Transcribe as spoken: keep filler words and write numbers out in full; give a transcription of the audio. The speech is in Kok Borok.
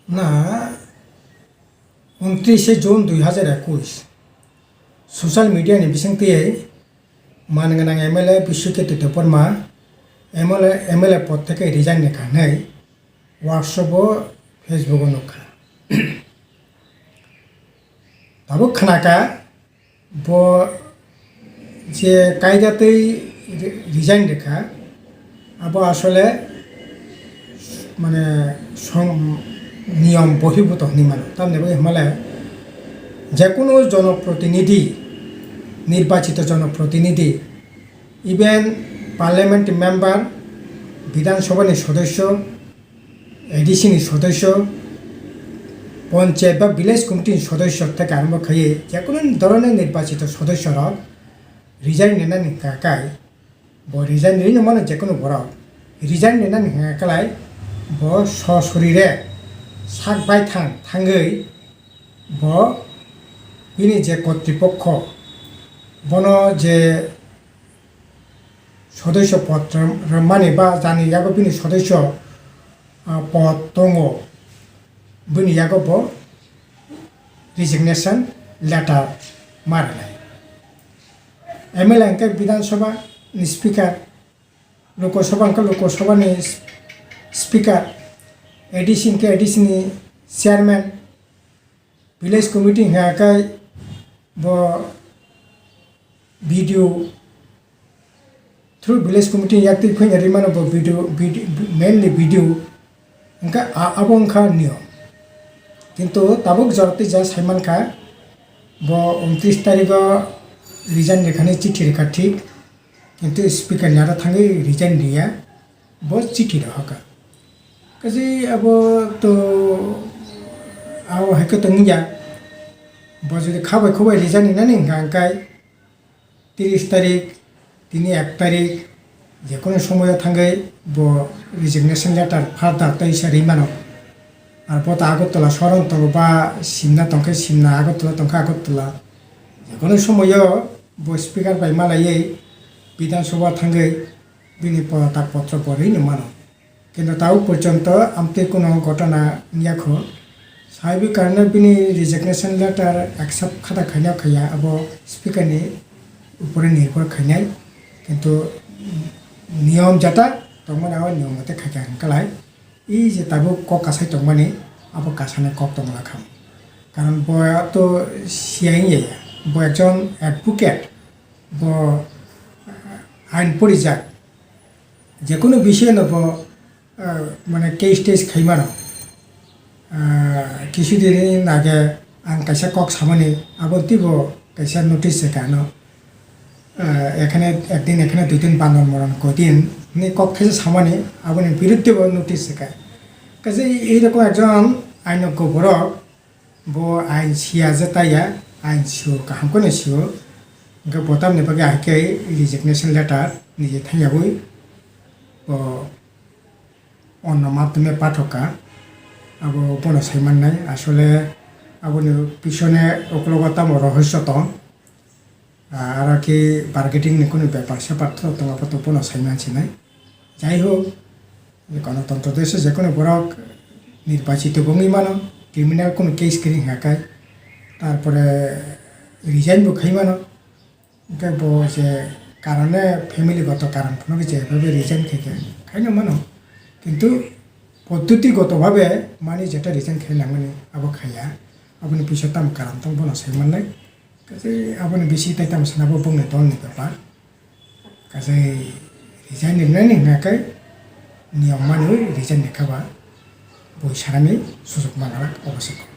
Na, untrishe June dui hazar ekush, social media ni bisingtwi man gwnang M L A Biswaketu Debbarma M L A, M L A pod theke resign ni kha hwnwi WhatsApp o, Facebook o nukha. Tabuk khnakha, bo je kaida twi re-, resign rwkha, abo asole mane som-, niyom bohirbuto hwnwi mano. Tamni bagwi hwnmale jekunu jonoprotinidhi, nirbachito jonoprotinidhi, even parliament member, Bidhan Sabha ni sodosyo, A D C ni sodosyo, ponchayat ba village committee ni sodosyo theke arombo khaiwi jekunu doroner nirbachito sodosyo rok resign rinani hwnkha khe, bo resign rino mano jekunu borok, resign rinani hwnkha khe bo sosorire sak baithang thangwi bo bini je kotripokho bono je sodosyo pod rw-, rwmani ba jani yago bini sodosyo, ah, pod tongo, bini yago bo resignation letter ma rwnai. M L A hwnkhe Bidhan Sabha ni speaker, Lok Sabha hwnkhe Lok Sabha ni speaker, A D C hwnkhe A D C ni chairman, village committee hwnkha khe bo B D O, through village committee yaktwi phwina rwi mano bo B D O, B D O, mainly B D O, hwnkha a-, abo wngkha niyom. Kintu tabuk jora twi ja sai mankha, bo untris tarikh o resign rwkhani chithi rwkha thik, kintu speaker ni aro thangwi resign rwya. Bo chithi rohorkha. Kaisa abo to abo hai khe tongya. Bo jodi khabai khubai resign rinani hwnkha hwnkhe tris tarik, tini ek tarik, jekunu somoyo thangwi bo resignation letter further tei se ri mano. Ar bo to Agartala soron tongo ba Simna tongkhe Simna, Agartala tongkhe Agartala. Jekunu somoyo bo speaker bai malaiwi Bidhan Sabha thangwi bini pota potro bo rwino mano. Kintu tabuk porjonto amtwi kuno gotona wngya kho. Saiwi karne bini resignation letter accept khata khaina khaiya abo speaker ni upore nirbhor khainai. Kintu niyom jata tongmani abo niyom mote khaikha hwnkalai. I je tabuk kok kasai tongmani abo kasani kok tongla kha. Karon bo to siyai wngya ya. Bo ekjon advocate, bo ain porijak. Jekunu bisoyno bo, ah, mane case test khaimano. Ah, kisu din age ang kaisa kok samani, abo twibo kaisa notice se kano. Ah, ekhane ekdin, ekhane duidin, bandon moron koidin ni kok thaisa samani, aboni biruddhe bo notice se ka. Kaisa ei rokom ekjon ainokgo borok, bo ain siya je taiya, ain sio, kaham kheno sio. Hwnkhe bo tamni bagwi ahai khe resignation letter niji thangyawi bo onno madhyome pathok kha, abo bono sai mannai. Asole aboni pisone uklogo tamo rohosyo tong. Ah, aro khe bargaining ni kunu bepar separ to tongo, abo to bono sai man sinai. Jai hok, je Ganatantro desh o jekunu borok nirbachito bo wngwi mano, criminal kunu case kwrwi hwnka khe, tarpore resign bo khai mano. Hwnkhe bo je karone family goto karon phano je bhabe resign khai khe khaino mano, kintu poddoti goto bhabe mani jeta resign khai nangmani abo khaiya, aboni pisa tamo karon tong bono sai mannai. Kaisa aboni bisi tai tamo sana bo bongni dol ni bepar. Kaisa resign rinani hwnkha khe niyom manwi resign rikha ba bui sanani sujuk mangalak obo se kok.